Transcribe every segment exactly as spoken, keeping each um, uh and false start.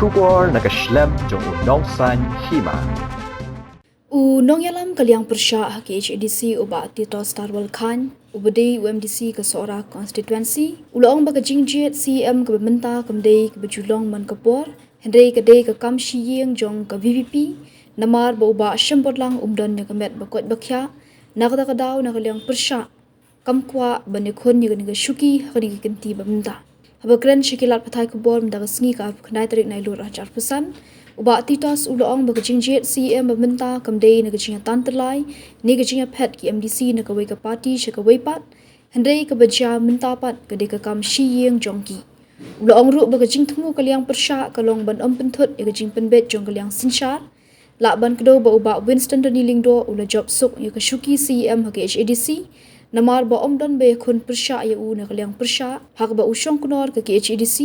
Khubor na ka shlem jong u Nongsaiñ Hima. U nongïalam ka liang pyrshah ha K H A D C u Bah Titos Tarwal Chyne, uba dei u M D C ka Sohra constituency, u la ong ba ka jingjied C E M kaba mynta kam dei kaba ju long man ka por, hynrei ka dei ka kam shi ïing jong ka V P P, namar ba u Bah Shemborlang um don ïa ka met ba koit ba khiah, na kata ka daw na ka liang pyrshah kam kwah ban ïakhun ïa kane ka shuki ha kane ka kynti ba mynta. Haba kren sha ki lad pathai khubor mynta ka sngi ka arphew khyndai tarik Nailur arhajar arphew san, u Bah Titos u la ong ba ka jingjied C E M ba mynta kam dei na ka jingïatan tyllai ne ka jingïaphet ki M D C na kawei ka party sha kawei pat, hynrei kaba jia mynta pat ka dei ka kam shi ïing jong ki. U la ong ruh ba ka jingthmu ka liang pyrshah ka long ban ym pynthut ïa ka jingpynbeit jong ka liang synshar. Lah ban kdew ba u Bah Winston Tony Lyngdoh u la jop suk ïa ka shuki C E M ha K H A D C, namar ba um don ba ïakhun pyrshah ïa u na ka liang pyrshah, ha kaba u shongknor ka K H A D C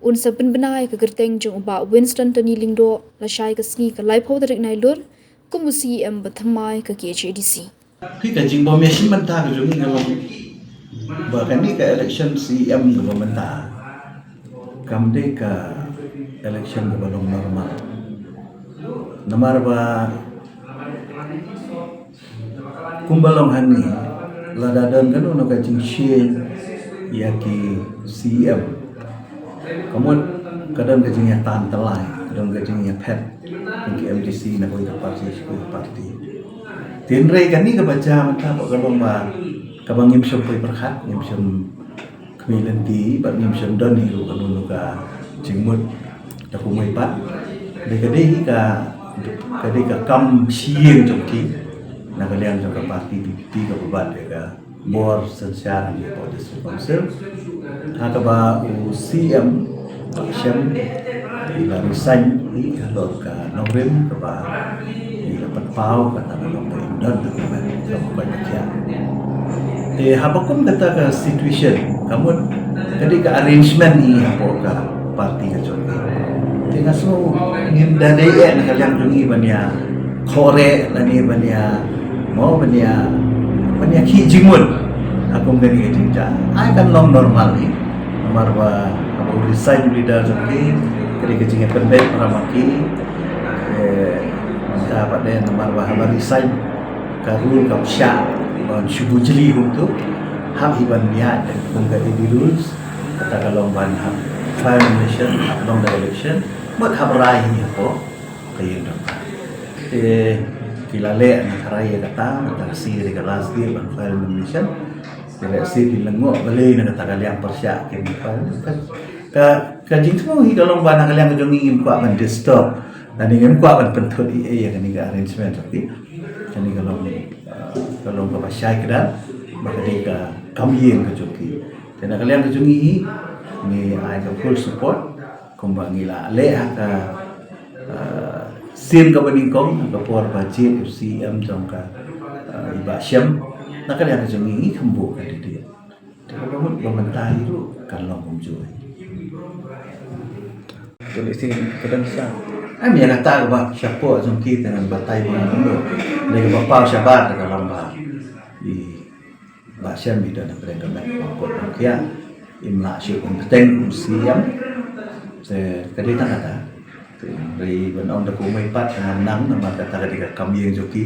un sa pynbna ïa ka kyrteng jong u Bah Winston Tony Lyngdoh lashai ka sngi ka laiphew tarik Nailur kum u C E M ba thymmai ka K H A D C. Phi, ka jingbym ïashim bynta ka jong ngi ka long ba kane ka election C E M kaba mynta kam dei ka election kaba long normal. Namar ba kumba long hangne, lada don kano kano ka jingshim ïa ki C E M, ka mut ka don ka jingïatan tyllai, ka don ka jingïaphet jong ki M D C na kawei ka party sha kawei ka party. Hynrei kane kaba jia mynta ba ka long ba kaba ngim shym poi pyrkhat, ngim shym khmih lynti bad ngim shym don hi ruh kano kano ka jingmut da kumwei pat. Dei ka dei hi ka, ka dei ka kam shi ïing jong ki na ka liang jong ka party V P P kaba bat ïa ka bor synshar hangne hapoh District Council, ha kaba u C M Bah Shem i la resign i halor ka nongrim kaba i la pynpaw kata ka long ba im don da kumwei, kaba koit ba khiah. Te haba kum kata ka situation, ka mut ka dei ka arrangement i hapoh ka party ka jong ki. Te nga sngew ngim da dei eh na ka liang jong ngi ban ïa khore lane ban ïa mo ban ïa, ban ïa khih jingmut ha kum kane ka jingjia. Ai kan long normal hi. Namar ba haba u resign u leader jong ki, ka dei ka jingïapynbeit para ma ki. Eh, mynta pat de namar ba haba resign ka rule ka pyrshah ban shu bujli kumto. Hap hi ban ïaid kum ka A D rules. Kata ka long ban hap file nomination, hap long da election, mut hap rai hi hapoh ka ïing dorbar. Te ki la leh na tharai ïa kata, mynta ka sngi ka dei ka last day ban file nomination. Te lehse kin lyngngoh balei na kata ka liang pyrshah kin file. Ka, ka, ka jingthmu hi ka long ba na ka liang ka jong ngi ngim kwah ban disturb lane ngim kwah ban pynthut ei ei ïa kane ka arrangement jong ki. Kane ka long, uh, ka long kaba shai kdar ba ka dei ka kam ïing ka jong ki. Te na ka liang ka jong ngi hi, ngi ai ka full support. Kumba ngi la leh ha ka, ah, sien kaba nyngkong, ha ka por ba jied u C E M jong ka, ah, i Bah Shem, na ka liang ka jong ngi, ngi kham buh candidate. Te kaba mut ba mynta hi ruh kan long kumjuh. Te lehse ka dang sha. Em, ïa kata kaba shapoh jong ki te ngan batai ba ngan ong. Lei kaba paw shabar ka long ba i Bah Shem i don hapdeng ka met kaba koit ba khiah. Im lah shuh ban bteng kum C E M. Te ka dei tang kata. Te hynrei ban ong da kumwei pat ka nang namar kata ka dei ka kam ïing jong ki.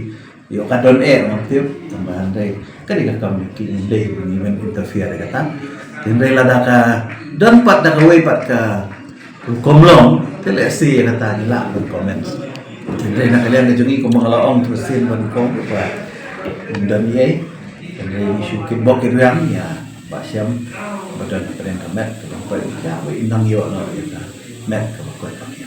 Ïoh ka don eh ngam tip, tang ba hynrei ka dei ka kam jong ki, ngim dei ban interfere ïa kata. Te hynrei lada ka don pat da kawei pat ka rukom long, te lehse ïa kata ngi lah ban comment. Te hynrei na ka liang ka jong ngi kumba nga la ong, te sien ban kong ba don ei ei. Hynrei ngi shu kitbok kitrwiang ïa Bah Shem ba don hapdeng ka met kaba koit ba khiah, ba i nang ïoh noh ïa ka met kaba koit ba khiah.